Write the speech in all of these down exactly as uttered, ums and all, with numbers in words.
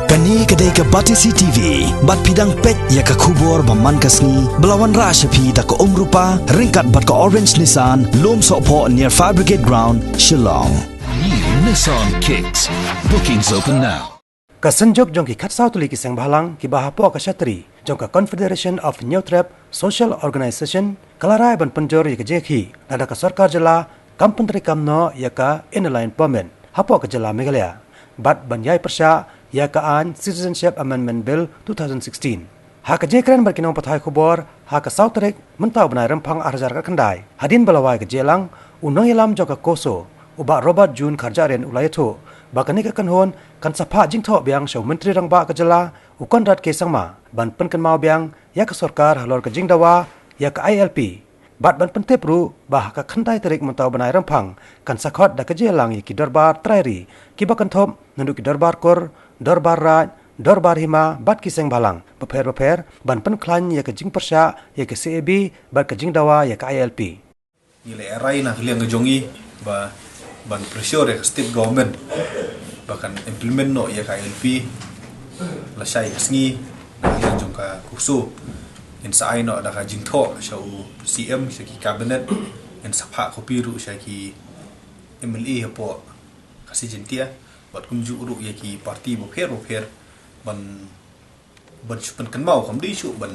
Kane ka dei ka Batesi T V, bad phi dang peit ïa ka khubor ba man ka sngi, ba la wanrah sha phi da ka Umrupa, ryngkat bad ka Orange Nissan, Lumsohphoh near Fire Brigade Ground, Shillong. New Nissan Kicks. Bookings open now. Ka synjuk jong ki khatsaw tylli ki seng bhalang kiba hapoh ka shatri jong ka Confederation of Hynñiewtrep Social Organisation ka la rai ban pynjur ïa ka jingïakhih lada ka sorkar jylla kam pyntreikam noh ïa ka Inner Line Permit hapoh ka jylla Meghalaya, bad ban ïai pyrshah ïa ka aiñ Citizenship Amendment Bill two thousand sixteen. Ha ka jingkren bad ki nongpathai khubor ha ka saw tarik mynta u bnai Rymphang ar hajar khatkhyndai, hadien ba la wai ka jingïalang, u nongïalam jong ka CoMSO, u Bah Robert June Kharjahrin, u la ïathuh ba kane ka kynhun kan sa phah jingthoh biang sha u Myntri Rangbah ka jylla, u Conrad K Sangma, ban pynkynmaw biang ïa ka sorkar halor ka jingdawa ïa ka I L P. Bad ban pyntip ruh ba ha ka khyndai tarik mynta u bnai Rymphang kan sa khot da ka jingïalang ïa ki dorbar trai ri kiba kynthup naduh ki dorbar kur, dorbar raid, dorbar hima bad ki seng bhalang bapher bapher ban pynkhlaiñ ïa ka jingpyrshah ïa ka C A B bad ka jingdawa ïa ka I L P. Ngi la rai na ka liang ka jong ngi ba ban pressure ïa ka state government ba kan implement noh ïa ka I L P lashai ka sngi. Na ka liang jong ka CoMSO ngin sa ai noh da ka jingthoh sha u C M, sha ki cabinet, ngin sa phah copy ruh sha ki M L A hapoh Khasi Jaintia, bad kumjuh ruh ïa ki party bapher bapher ban ban shu pynkynmaw, kam dei shuh ban,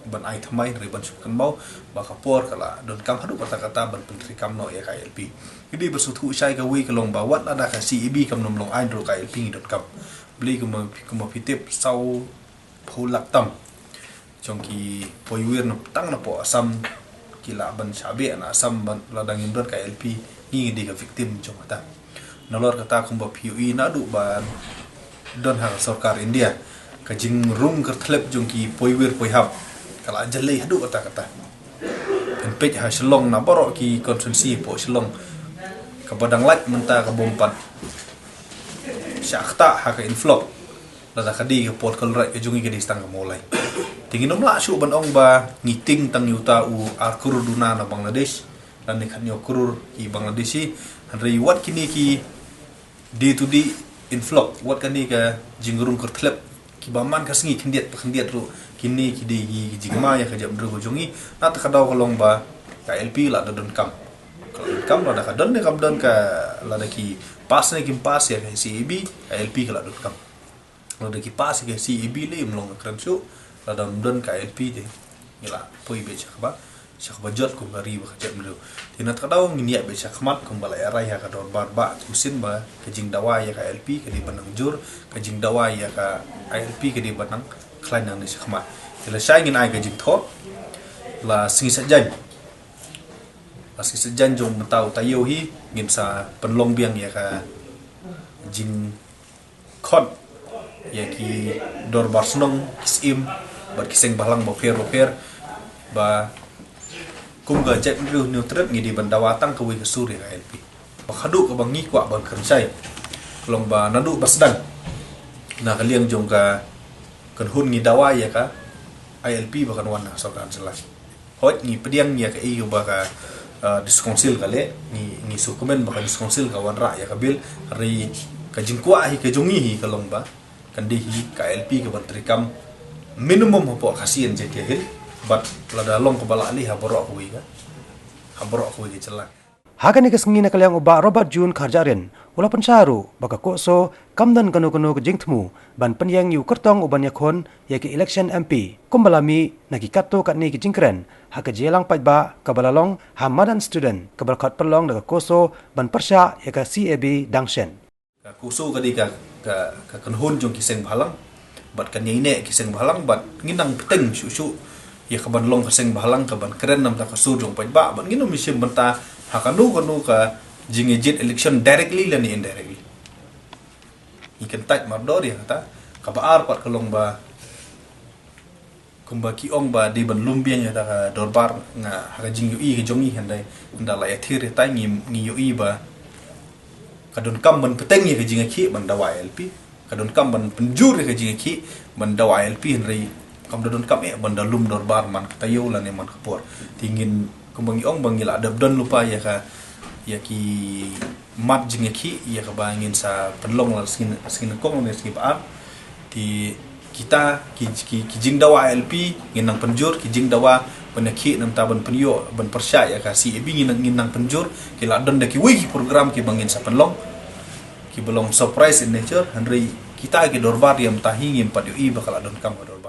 ban ai thymmai, hynrei ban shu pynkynmaw ba ka por ka la donkam haduh katta katta ban pyntreikam noh ïa ka I L P. Ngi dei ban sngewthuh shai kawei ka long ba wat lada ka C A B kam nym long aiñ ruh ka I L P ngi donkam. Balei? Kumba, kumba phi tip, saw phew lak tam jong ki poiwir na tang napoh Assam ki lah ban shah beh na Assam ban, lada ngim don ka I L P, ngi ngi dei ka victim jong kata. Nalor kata, kumba phi ïohi, naduh ba don ha ka sorkar India, ka jingrung kyrthlep jong ki poiwir poihap ka la jyllei haduh katta katta. Phin peit ha Shillong, na baroh ki constituency hapoh Shillong, kaba dang lait mynta ka bym pat shah ktah ha ka influx. Lada ka dei ka political right ka jong ngi, ka dei tang ka Mawlai. Te ngin ym lah shuh ban ong ba ngi tieng tang ïa uta u ar klur duna na Bangladesh lane khathynñiew klur ki Bangladeshi. Hynrei wat kine ki day to day influx, wat kane ka jingrung kyrthlep kiba man ka sngi khyndiat pa khyndiat ruh, kine ki dei ki jingma ïa ka jaitbynriew ka jong ngi. Na kata ka daw ka long ba ka I L P la da donkam. Ka la donkam, lada ka don ne kam don, ka, lada ki pass ne kim pass ïa ka C A B, ka I L P ka la donkam. Lada ki pass ïa ka C A B lei, ym long ka kren shuh. Lada ym don ka I L P te ngi la poi beit sha kaba, sha kaba jot kum ka ri bad ka jaitbynriew. Te na kata ka daw ngin ïaid beit sha khmat, kumba la ïarai ha ka dorbar Bah Thusyn, ba ka jingdawa ïa ka I L P ka dei ban nang jur, ka jingdawa ïa ka I L P ka dei ban nang khlaiñ nangne sha khmat. Te lashai ngin ai ka jingthoh, la sngi Saitjaiñ, la sngi Saitjaiñ jong mynta u taïew hi, ngin sa pynlong biang ïa ka jing khot ïa ki dorbar shnong, ki syiem bad ki seng bhalang bapher bapher, ba kum ka jaitbynriew Hynñiewtrep ngi dei ban dawa tang kawei ka sur ïa ka I L P. Ba haduh kaba ngi kwah ban kren shai ka long ba naduh ba sdang na ka liang jong ka kynhun ngi dawa ïa ka I L P ba kan wan na sorkar jylla. Hooid, ngi pdiang ïa kaei kaba ka, ah, District Council ka leh, ngi, ngi sngewkmen ba ka District Council ka wanrah ïa ka bill, hynrei ka jingkwah hi ka jong ngi hi ka long ba kan dei hi ka I L P ka ban treikam minimum hapoh Khasi and Jaintia Hills, bad lada long kaba lah lei ha baroh kawei ka, ha baroh kawei ka jylla. Ha kane ka sngi, na ka liang u Bah Robert June Kharjahrin u la pynshai ruh ba ka CoMSO kam don kano kano ka jingthmu ban pynïeng ïa u kyrtong u ban ïakhun ïa ka election M P, kumba la mih na ki katto katne ki jingkren ha ka jingïalang paidbah kaba la long ha madan Student, kaba la khot pynlong da ka CoMSO ban pyrshah ïa ka C A B dang shen. Ka CoMSO ka dei ka, ka, ka kynhun jong ki seng bhalang bad kan ïaineh ki seng bhalang, bad ngin nang bteng shuh shuh ïa ka ban long ka seng bhalang ka ban kren na bynta ka sur jong paidbah, bad ngin ym shim bynta ha kano kano ka jingïajied election, directly lane indirectly. Ngi kyntait mardor ïa kata. Kaba ar pat ka long ba kumba ki ong ba dei ban lum biang ïa kata ka dorbar, nga ha ka jingïohi ka jong ngi, hynrei ynda la ïathir ïa tai ngi, ngi ïohi ba ka donkam ban bteng ïa ka jingïakhih ban dawa I L P, ka donkam ban pynjur ïa ka jingïakhih ban dawa I L P, hynrei kam da donkam eh ban da lum dorbar man ka taïew lane man ka por. Te ngin, kumba ngi ong, ba ngi la dep don lypa ïa ka, ïa ki mat jingïakhih ïa kaba ngin sa pynlong la sngi, sngi nyngkong ne sngi ba ar. Te kita ki, ki, ki jingdawa I L P ngin nang pynjur, ki jingdawa ban ïakhih namar ban pynïoh ban pyrshah ïa ka C A B ngin nang, ngin nang pynjur. Ki la don da kiwei ki program kiba ngin sa pynlong, kiba long surprise in nature, hynrei kita ki dorbar ïa mynta hi ngim pat ïohi ba ka la donkam ka dorbar.